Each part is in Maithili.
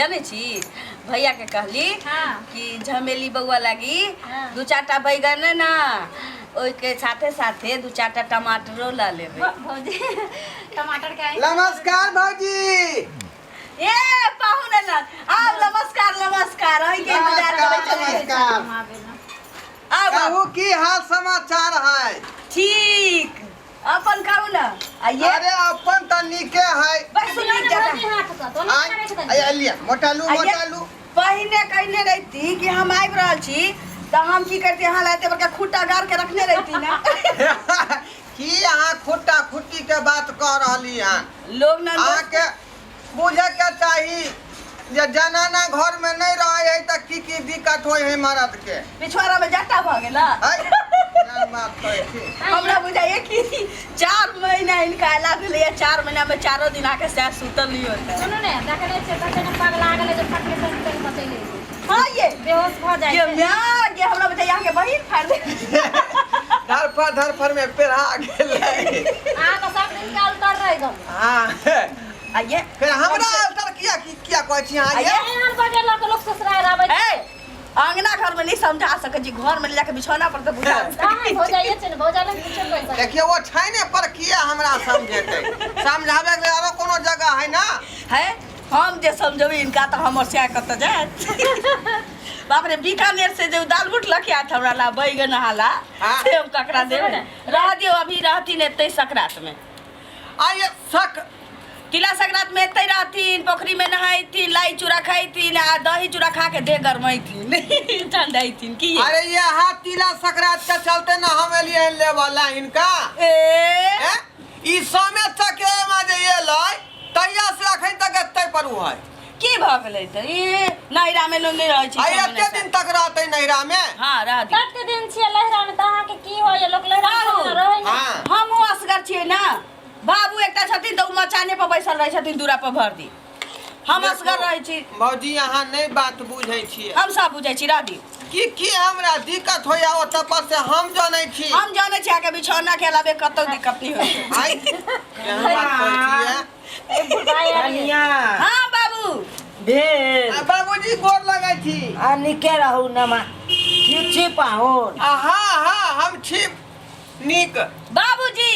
जानै छी भैया के कहली कि झमेली बउआ लागी दू चार टा बैगन है ना ओहिके साथे साथे दू चार टा टमाटरो लऽ लेबै। भौजी टमाटर के नमस्कार भौजी। ए पाहुन एलन, आउ नमस्कार नमस्कार, अहीं के इंतजार करै छलियै। नमस्कार। आउ बाबू। कहू की हाल समाचार है? ठीक, अपन कहू ना। आ ये अरे अपन त नीके है। बस सुनी जगह। आय आय लिया मोटालू आ ये मोटालू। पहिने कहने रहती कि हम आबि रहल छी तऽ हम की करती, अहाँ ला एते बड़का खुट्टा गाड़ के रखने रहती ना। की अहाँ खुट्टा खुट्टी के बात कह रहली हन? लोग ना अहाँके बुझे के चाही जे जनाना घर में नहीं रहे है त की की दिक्कत होय है मर्द के। पिछवाड़ा में जट्टा भऽ गेला। है, केहन बात कहै छी? हमरा बुझाइए कि 4 महीना इनका अयला भेलैए, 4 महीना में चारो दिन आके सएह सुतल नहीं होता। सुनू ने, देखने छियै कते ने पगला गेलै जे फटले से निकलि बचैले। हाँ ये बेहोश भऽ जाइ ये छै। माय ये हमरा बुझाइए अहाँके बहिन फाड़ि दे। धरफड़ धरफड़ में पेढ़ा गेलै। अहाँ तऽ सब दिन के अल्टर रहि गेल। हाँ। आ ये फिर हमरा अल्टर किया की किया कहै छी अहाँ? आ ये ये एहन बजे लऽ के लोक ससुरारि आबै छै। ए अंगना घर में नहीं समझा सकै छी, घर में ले जाके बिछौना पर तऽ बुझा कहाँ भौजाइए छै ने, भौजाइ लग पूछो पैसा। देखियौ वो छैने पर किया हमरा समझेतै? समझाबै के आरो कोनो जगह है ना? है हम जे समझबै इनका तऽ हमर सएह कतऽ जायत। बाप रे, बीकानेर से जे दाल बुट लऽ के आयत हमरा ला बैगन हाला हाँ। से हम ककरा देबै? रह दियौ, अभी रहथिन एतै सकरात में। आ ये सक तिला संक्रांत में एतै रहथिन, पोखरी में नहाइथिन, लाई चूड़ा खैथिन आ दही चूड़ा खा के देह गरमैथिन, ठंडैथिन की ये? अरे यहाँ तिला संक्रांत के चलते ना हम एलिए हन लेबऽ ला हिनका। ए ए? ई समय चके में जे एलै तहिया से अखन तक एतै पर उ है। की भऽ गेलै तऽ ई नैहरा में लोग नहीं रहै छै। आ छह एते महीना से। दिन तक रहतै नैहरा में? हाँ रह दी। कते दिन छियै लहरा में तऽ अहाँके की होइए? लोक लहरा में बाबू। रहै ने। हाँ। हमहूँ असगर छियै ना, बाबू एकटा छथिन तऽ ओ मचाने पर बैसल रहै छथिन दूरा पर भरि दिन। हम असगर रहै छी। भौजी अहाँ नहीं बात बुझै छियै। हम सब बुझै छी, रह दियौ। की की हमरा दिक्कत होइया ओतऽ पर से हम जनै छी। हम जनै छी अहाँके बिछौना के अलावे कतौ दिक्कत नहीं होइ छै। आइ केहन बात कहै छियै? कनिया। हाँ बाबू। भेल। आ बाबूजी गोर लगै छी। आ नीके रहू नमा, ठीक छी पाहुन? आ हाँ हाँ हम छी नीक। बाबूजी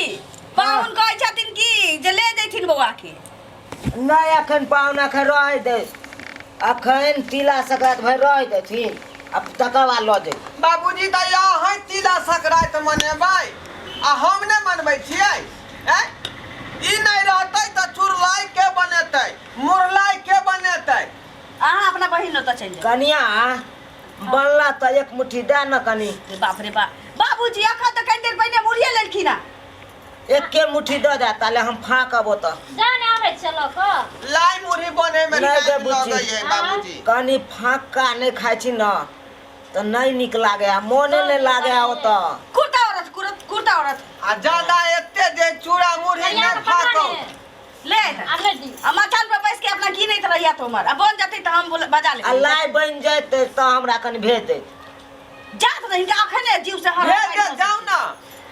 पाहुन कहै छथिन कि जे ले जैथिन बौआ के। नहीं अखन पाहुन अखन रह दे, अखन तिला संक्रांत भरि रह देथिन अब तकर बाद लऽ जेबै। बाबूजी तऽ अहाँ तिला संक्रांत मनेबै आ हम नहि मनबै छियै? ऐं? ई नहि रहतै तऽ चुरलाई के बनेतै, मुरलाई के बनेतै? अहाँ अपना बहिन ओतऽ चलि जाउ। कनिया बनला तऽ एक मुट्ठी दए ने कनी। रे बाप रे बाप, बाबूजी अखन तऽ कनि देर पहिने मुड़िए लेलखिन हँ। एके मुट्ठी दऽ दे ताले हम फाँकब ओतऽ। जा ने आबै छियै लऽ कऽ। लाई मुरही बनै में नहि टाइम दे बुच्ची। लगै है बाबूजी। कनी फाँका नहि खाइ छी ने तऽ नहि नीक लागै आ मोने नहि लागै आ ओतऽ। कुर्ता औरत कुर्ता औरत। आ ज्यादा एते जे चूड़ा मुरही कनिया नहि के पकड़ा फाँकौ। ने। ले अयतै। आब भेज दी। आ मचान पर बैस के अपना गिनैत रहिया तोमर, आ बन जेतै तऽ हम बजा आ लेबै। लाइ बनि जेतै तऽ हमरा कनी भेज दैत। जात नहि, हिनका अखने जीव से हर भेज दे, जाउ ना।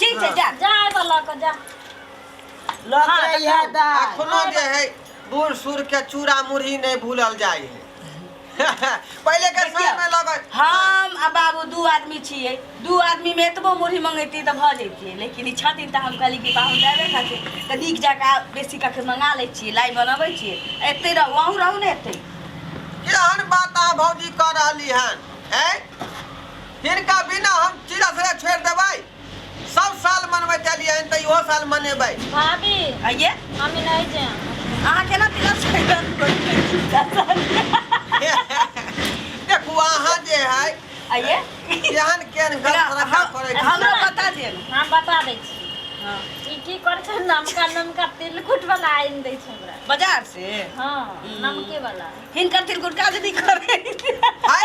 ठीक छै, जा। जा आबऽ लऽ कऽ जा। लऽ हाँ, के तऽ अइहे खाउ। दाइ। अखनो जे है बूढ़ सूढ़ के चूड़ा मुरही नहीं भूलल जाय है। पहले के समय में लगै। हम आ बाबू दू आदमी छियै, दू आदमी में एतबो मुरही मंगैती तऽ भऽ जैतियै, लेकिन ई छथिन तऽ हम कहली कि पाहुन देबे खातिर तऽ नीक जकाँ बेसी कऽ के मंगा लै छियै, लाइ बनबै छियै। एतै रहू, अहूँ रहू ने एतै। केहन बात अहाँ भौजी कऽ रहली हन? ऐं? हिनका बिना हम चिड़ा से छोड़ि देबै? सब साल मनबैत एलियै हन तऽ इहो साल मनेबै। भाभी। आइए। हम नहीं जाएब। अहाँ केना तिलक छोड़ि देखू अहाँ जे है आइए। केहन केहन गलत रखा करै छी। हमरा बता दिअ। हम बता दै छी। ई की करै छै, नमका नमका तिलकुट वाला आनि दै छै हमरा बाजार से। हाँ, नमके वाला। हिनकर तिलकुट काज नहीं करे। हाय,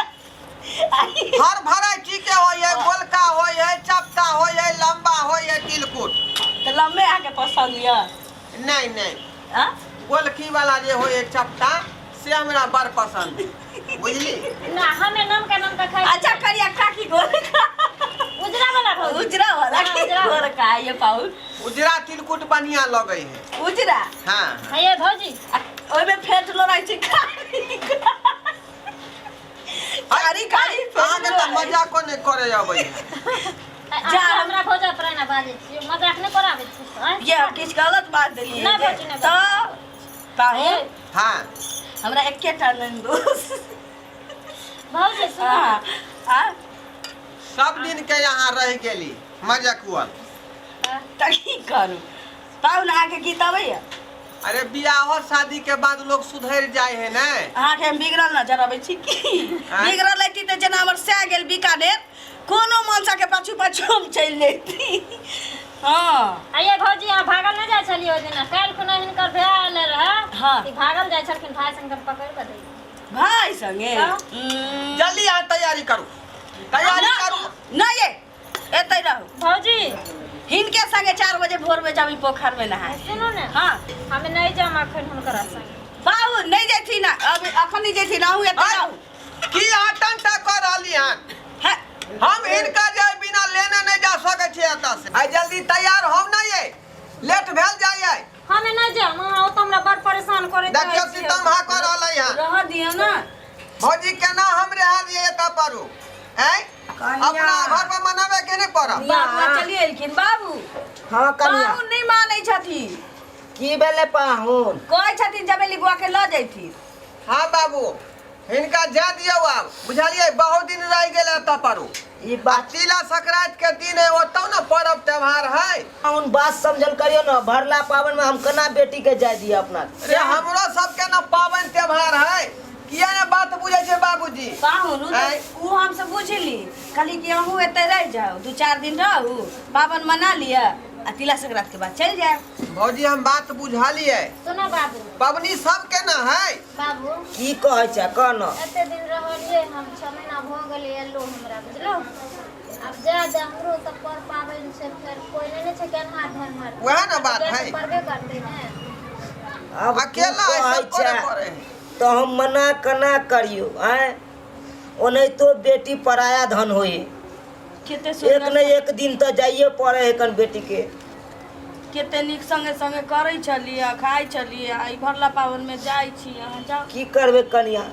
हर वैरायटी के होय है, गोलका होय है, चपटा होय है, लंबा होय है तिलकुट। तऽ लम्बे अहाँके पसंद यऽ? नहीं नहीं। हाँ? गोलकी वाला जे होय है चपटा से हमरा बड़ पसंद है, बुझली? ना हमें नमका नमका खाइ। अच्छा करिया काकी गोलका। उजरा वाला भौजी। उजरा वाला। हाँ, उजरा वाला। गोलका ये पाउल। उजरा तिलकुट बढ़िया लगे है। उजरा? हाँ। हाँ, ये भौजी। आ, ओहिमे फेंटलो रहै छै खाली। करी खाली अहाँके तऽ मजाको नहि करे अबै है। जा। हमरा भौजा पर एना बाजै छियै, मजाक नहि कराबै छियै, आँय? ये किछु गलत बात देलियै नहि भौजी, नहि। तऽ पाहुन हाँ। हमरा एकेटा ननदोस। भौजी सुनू। आ आ सब दिन के यहाँ रह गेली मजाकुअल। तऽ की करू पाहुन, अहाँके गीत अबैया? अरे बियाहो शादी के बाद लोग सुधर जाए है ने। अहाँके हम बिगड़ल नजर अबै छी की? आँय? बिगड़ल रहिती तऽ जेना हमर सएह गेल बीकानेर, कोनो मनसाके पाछू पाछू हम चलि जैती। हँ। आइये भौजी, अहाँ भागल नहि जाइ छलियै ओहि दिना? काल्हि खुना हिनकर भाय आयल रहै। हाँ। ई भागल जाइ छलखिन, भाय संग हम पकड़ि कऽ दै। भाय संगे? हँ। जल्दी अहाँ तैयारी करू, तैयारी करू। नहि ये, एतै रहू। भौजी। हिनके संगे 4 बजे भोर में जाबी पोखर में नहाय। सुनू ने। हाँ। हमे नहि जाम अखन हुनकर संगे। बाबू नहि जेथिन, अब अखन नहि जेथिन, अहूँ एतै आँय? रहू। की अहाँ टंटा कऽ रहली हन? है। हम हिनका जाय बिना लेने नहीं जा सकै छियै एतऽ से। आइ जल्दी तैयार होउ ना, ये लेट भेल जाइए। हमे नहि जाम, अहाँ ओतऽ हमरा बड़ परेशान करैत रहै देखियौ छियै। सीतम हा कऽ रहलै हन। रह दियौ ने। भौजी, केना हम रहा दियै एतऽ पर? आँय? कनिया। अपना घर पर मनाबे के नहीं पड़ब। बाबू चलि एलखिन बाबू। हाँ कनिया। बाबू नहि मानै छथिन। की भेलै पाहुन? कहै छथिन जमेली बुआ के लऽ जैथिन। हाँ बाबू, हिनका जा दियौ आब, बुझलियै? बहुत दिन रहि गेल एतऽ पर। ई आ बात तिला संक्रांति के दिन है, ओतौ ने पर्व त्योहार है। पाहुन, बात समझल करियो ने, भरला पावन में हम केना बेटी के जाय दिए अपना? रे, हमरो सबके ने पावन त्योहार है। किया ने बात बुझै छै बाबूजी? पाहुन, उ आँय? तऽ उ हमसब बुझली, कहली कि अहूँ एतऽ रहि जाउ, 2-4 दिन रहू, पाबनि मना लिअ आ तिला संक्रांति के बाद चलि जायब। भौजी, हम बात बुझलियै। सुनो बाबू। पबनी सबके ने है। बाबू। की कहै छै, कह न। एते दिन रहलियै हम, 6 महीना भऽ गेलै एलो हमरा, बुझलहुँ? आब जा दे, हमरो सब पर पाबनि छै, फेर कोइ नहि ने छै केनहार धनहार। वएह ने बात है। पड़बे करतै ने। अब तू अकेला है, कहै सब करे छै पड़े है। तऽ हम मना केना करियौ? आँय, ओनाहितो बेटी पराया धन होइ। कते एक सुन्दर ने एक दिन तऽ जाइए पड़े है कन बेटी के। कते नीक संगे संगे करै छलियै, खाइ छलियै, आ ई भरला पाबनिमे जाइ छी, अहाँ जाउ। की करबै कनिया?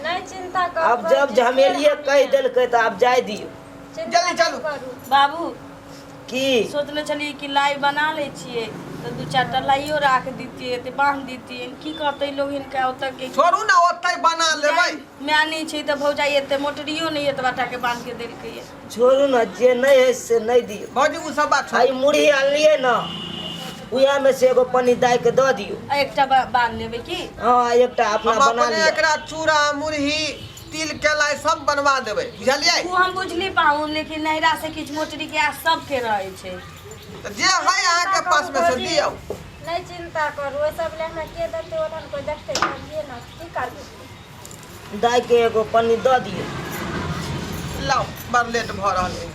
नहि चिंता करू। आब जब झमेलिए कहि देलकै तऽ आब जाय दियौ। चिंता जल्दी चलू। नहि करू। बाबू। की? सोचने छलियै कि लाइ बना लै छियै तऽ दू चारि टा लाइयो राख दितियै, एते बान्हि दितियै। की कहतै लोग हिनका ओतऽ के? छोड़ू ने, ओतै बना लेबै। माय नहि छै तऽ भौजाइ एते मोटरियो नहि एतबा टाके बान्हि के देलकैये। छोड़ू ने, जे नहि है से नहि दियौ। भौजी, ओ सब बात आ ई छोड़ू। मुरही आनलियै ने, उएहमे से एगो पन्नी दाइ के दऽ दियौ। आ एकटा बान्हि लेबै की? हँ, एकटा अपना हम बना अपने लिअ। एकरा चूड़ा मुरही तिल केला सब बनवा देबै, बुझलियै? ओ हम बुझली पाहुन, लेकिन नैहरा से किछु मोटरी के आस सबके रहै छै। तऽ जे है अहाँके पास मे से दियौ। नहि चिंता करू, ओहि सब लए हमरा के देतै? ओतन कोइ देखतै तभिए ने, की करबै? दाइ के एगो पन्नी दऽ दियौ। लाउ, बड़ लेट भऽ रहल है।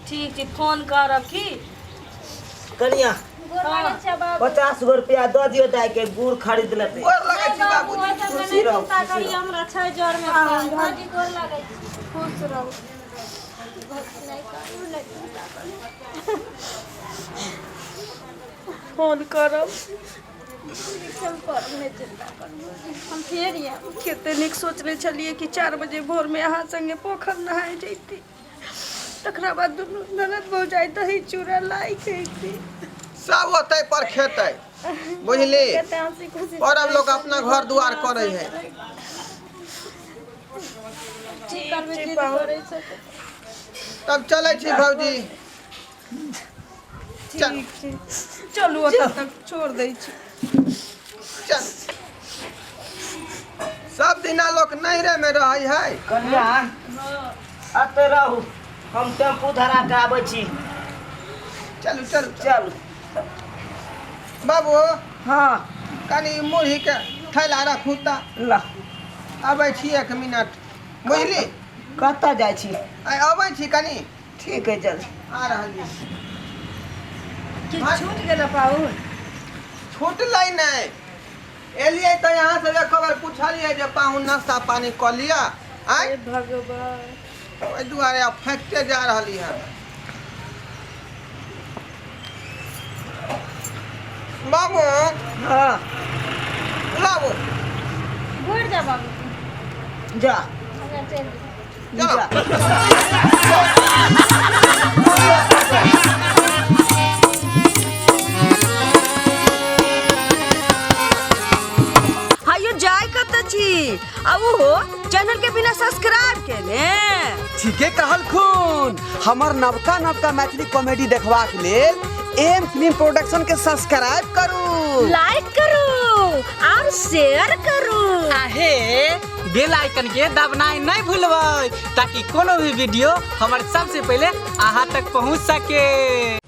ठीक छै, फोन करब की। कनिया। गोर लागै छै बाबू। 50 गो रुपया दऽ दियौ दाइ के, गुड़ खरीद लेतै। गोर लगै नहि छी बाबू, बाबूजी। ओहि सब लए खुशी नहि रहू, चिंता खुशी करी। रहू। हमरा छै जर मे भौजी, गोर लागै छी। खुश रहू। नहि करू, नहि चिंता करू। फोन करब। हम करब, नहि चिंता करू, हम फेर आयब। कते नीक सोचने छलियै कि 4 बजे भोरमे अहाँ संगे पोखर नहाय जैती, तकरा बाद दुनू ननद भौजाइ दही चूड़ा लाइ खैती। सब ओतै पर खेतै, बुझली? कते हंसी खुशी। और अब लोग अपना घर दुआर करै है। की करबै, जिद करै छै। तब चलै छी भौजी, चल। ठीक छै, चलू, ओतऽ तक छोड़ दै छी। चल, सब दिना लोक नैहरे में रहै है। कनिया, एतऽ रहू, हम टेम्पू धरा के आबै छी। चलू चलू। चलू। बाबू। हँ। कनि मुरही के थैला रखू तऽ। ल। अबै छी 1 मिनट, बुझली? कतऽ जाइ छी? आइ अबै छी कनि। ठीक है, चल। आ रहल छी। कि छूट गेल पाहुन? छूटलै नहि, एलियै तऽ यहाँ से एको बेर पुछलियै जे पाहुन, नाश्ता पानी कऽ लिअ आँय? हे भगवान। ओहि दुआरे आब फेकते जा रहली हन। बाबू। हँ। लाबू। घुरि जा बाबू। जा। संगे चलि जेबै। चलो। हायो जाय कतऽ छी आ ओहो चैनल के बिना सब्सक्राइब केने। ठीके कहलखुन। हमर नवका नवका मैथिली कॉमेडी देखबाक लेल एम फिल्म प्रोडक्शन के सब्सक्राइब करू, लाइक करू और शेयर करू। आहे बेल आइकन के दबनाइ नहीं भूलबै ताकि कोनो भी वीडियो हमर सबसे पहले अहाँ तक पहुँच सके।